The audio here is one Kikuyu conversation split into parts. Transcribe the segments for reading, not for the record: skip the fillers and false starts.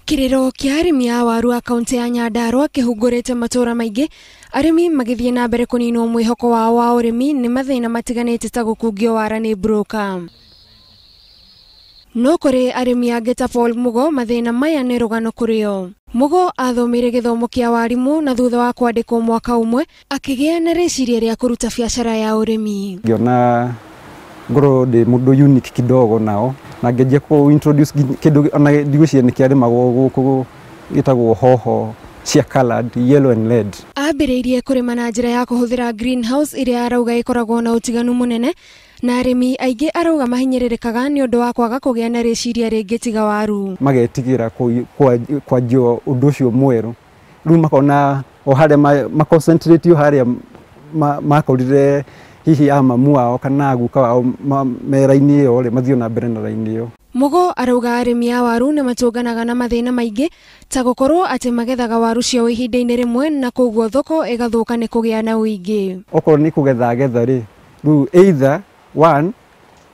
Kĩrĩro kĩa arĩmi a waru a kaunti ya Nyandarua kĩhungũrĩte matũra maingĩ, arĩmi magĩthiĩ na mbere kũninwo mwĩhoko wao wa ũrĩmi nĩ mathĩna matiganĩte ta gũkungio wara nĩ broker. No kũrĩ arĩmi angĩ ta Paul Mugo, mathĩna maya nĩ rũgano kũrĩ o. Mugo athomeire gĩthomo kĩa warimũ na thutha wa kwandĩkwo mwaka ũmwe akĩgĩa na rĩciria rĩa kũruta biacara ya ũrĩmi. Ngĩona ngorwo ndĩ mũndũ unique kidogo nao na ngĩanjia kũ introduce kĩndũ ona ndigwĩciria nĩ kĩarĩmagwo gũkũ gĩtagwo hoho cia colored yellow and red. Ambĩrĩirie kũrĩma na njĩra ya kũhũthĩra greenhouse ĩrĩa arauga ĩkoragwo na ũtiganu mũnene na arĩmi aingĩ arauga mahinyĩrĩrĩkaga nĩ ũndũ wa kwaga kũgĩa na rĩciria rĩngĩ tiga waru. Magetigĩra kwanjia ũndũ ũcio mwerũ, rĩu makona o harĩa ma concentrate harĩa makorire hihi a mamu wao kana guka wao me raini ĩyo rĩ, mathiĩ na mbere na raini ĩyo. Mugo arauga arĩmi a waru nĩ matũnganaga na mathĩna maingĩ ta gũkorwo atĩ magethaga waru ciao ihinda-inĩ rĩmwe na koguo thoko ĩgathũka nĩ kũgĩa na ũingĩ. Okorwo nĩ kũgetha getha rĩ, rĩu either one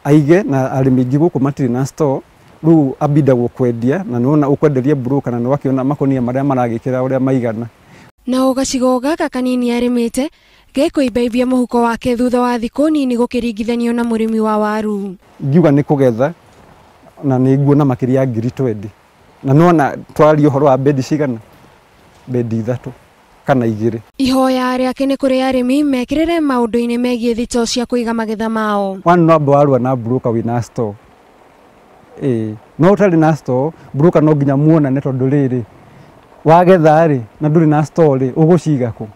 aige na arĩmi aingĩ gũkũ matirĩ na store, rĩu ambindagwo kwendia na nĩwona ũkwenderia broker na nĩwakĩona makonia marĩa maragĩkĩra ũrĩa maigana. Na o gacigo gaka kanini arĩmĩte gekũimbaibia mũhuko wake thutha wa thikũ nini gũkĩringithanio na mũrĩmi wa waru. Ngiuga nĩ kũgetha na nĩ nguona makĩria ya 20,000 na nĩwona twaria ũhoro wa bendi cigana, bendi 3 kana 2. Ihoya rĩake nĩ kũrĩ arĩmi mekĩrĩre maũndũ-inĩ megiĩ thitoo cia kũiga magetha mao. One no amba warua na broker wĩna store, no ũtarĩ na store broker no nginya muonane tondũ rĩrĩ wagetha rĩ na ndũrĩ na store rĩ ũgũciga kũ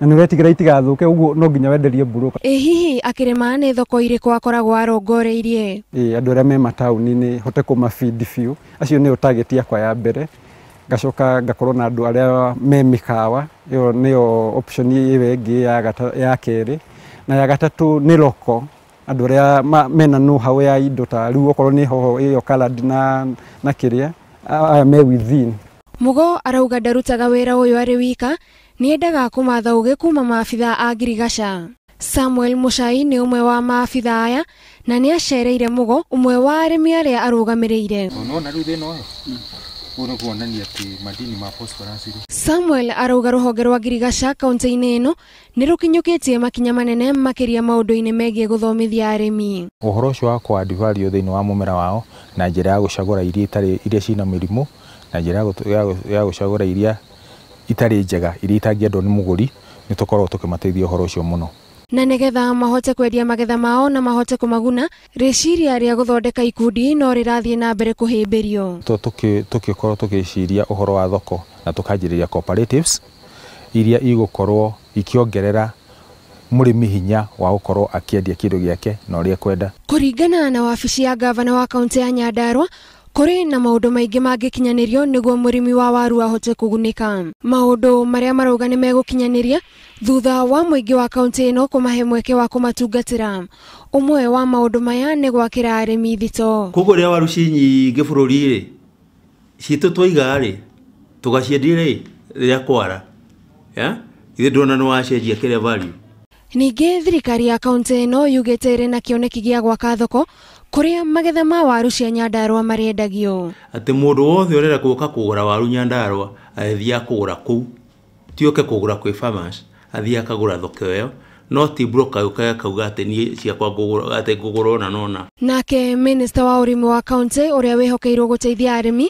na nĩ ũretigĩra itigathũke, ũguo no nginya wenderie broker. Ĩ hihi akĩrĩma nĩ thoko irĩkũ akoragwo arongoreirie? Andũ arĩa me mataũni-inĩ hote kũmabidi biũ, acio nĩo target yakwa ya mbere. Ngacoka ngakorwo na andũ arĩa me mĩkawa, ĩyo nĩyo option ĩyo ĩngĩ ya kerĩ, na ya gatatũ nĩ local, andũ arĩa mena know how ya indo ta rĩu okorwo nĩ hoho ĩyo colored na kĩrĩa aya me within. Mugo arauga ndarutaga wĩra ũyũ arĩ wika, nĩendaga kũmatha ũgĩ kuma maabithaa a ngirigaca. Samuel Muchai nĩ ũmwe wa maabithaa aya na nĩ acereire Mugo, ũmwe wa arĩmi arĩa arũgamĩrĩire. Ũnona rĩu thĩna ũyũ ũyũ nĩ kuonania atĩ madini ma phosphorus rĩ. Samuel arauga rũhonge rwa ngirigaca kaunti-inĩ ĩno nĩ rũkinyũkĩtie makinya manene makĩria maũndũ-inĩ megiĩ gũthomithia arĩmi. Ũhoro ũcio wa kũ add value thĩinĩ wa mũmera wao na njĩra ya gũcagũra iria itarĩ iria cina mĩrimũ na njĩra ya gũcagũra iria itarĩ njega iria itangĩendwo nĩ mũgũri, nĩ tũkoragwo tũkĩmateithia ũhoro ũcio mũno. Na nĩgetha mahote kwendia magetha mao na mahote kũmaguna, rĩciria rĩa gũthondeka ikundi no rĩrathiĩ na mbere kũhĩmbĩrio. Tũkĩkorwo tũgĩciria ũhoro wa thoko na tũkanjĩrĩria cooperatives iria igũkorwo ikĩongerera mũrĩmi hinya wa gũkorwo akĩendia kĩndũ gĩake na ũrĩa ekwenda. Kũringana na wabici ya gavana wa kaunti ya Nyandarua, kũrĩ na maũndũ maingĩ mangĩkinyanĩrio nĩguo mũrĩmi wa waru ahote kũgunĩka. Maũndũ marĩa marauga nĩ megũkinyanĩria thutha wa mũingĩ wa kaunti ĩno kũmahe mweke wa kũmatungatĩra. Ũmwe wa maũndũ maya nĩ gwakĩra arĩmi thitoo. Koguo rĩrĩa waru ci nyingĩ bũrũri rĩ, citũ twaiga rĩ, tũgaciendia rĩ rĩrĩa kwara, ithuĩ ndũrona nĩ wacenjia kĩrĩa value. Ningĩ thirikari ya kaunti ĩno yugĩte ĩrĩ na kĩoneki gĩa gwaka thoko kũrĩa magetha ma waru cia Nyandarua marĩendagio. Atĩ mũndũ wothe ũrenda gũka kũgũra waru Nyandarua athiĩ kũgũra kũu, ti oke kũgũra kwĩ farmers, athiĩ akagũra thoko ĩyo, no ti broker yũkaga akauga atĩ niĩ ciakwa ngũgũra, atĩ ngũgũra ũna na ũna. Nake minista wa ũrĩmi wa kaunti ũrĩa wĩhokeirwo gũteithia arĩmi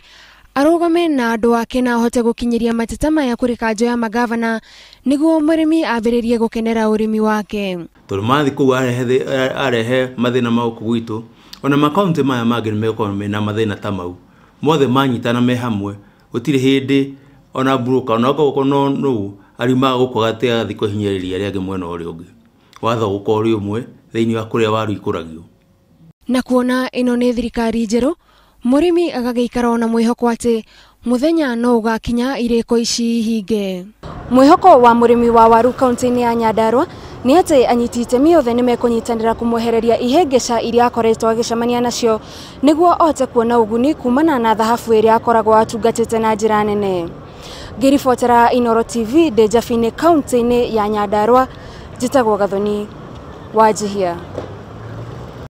arũgame na andũ ake na ahote gũkinyĩria mateta maya kũrĩ kanjũ ya magavana nĩguo mũrĩmi ambĩrĩrie gũkenera ũrĩmi wake. Tondũ mathiĩ kũu arehe mathĩna ma gũkũ gwitũ, ona makaunti maya mangĩ nĩ megũkorwo mena mathĩna ta mau, mothe manyitana me hamwe, gũtirĩ hĩndĩ ona broker ona okorwo no nũ ariumaga gũkũ agatĩ agathiĩ kũhinyĩrĩria arĩa angĩ mwena ũrĩa ũngĩ. Watho ũgũkorwo ũrĩ ũmwe thĩinĩ wa kũrĩa waru ikũragio. Na kuona ĩno nĩ thirikari njerũ, mũrĩmi agagĩikara ona mwĩhoko atĩ mũthenya no ũgakinya irĩko ici ihinge. Mwĩhoko wa mũrĩmi wa waru kaunti-inĩ ya Nyandarua nĩ atĩ anyiti itemi othe nĩ mekũnyitanĩra kũmwehereria ihĩngĩca iria akoretwo agĩcemania nacio nĩguo ahote kuona ũguni kumana na thahabu ĩrĩa akoragwo atungatĩte na njĩra nene. Ngĩribotera Inooro TV ndĩ Njabi-inĩ kaunti-inĩ ya Nyandarua, njĩtagwo Gathoni Wanjihia.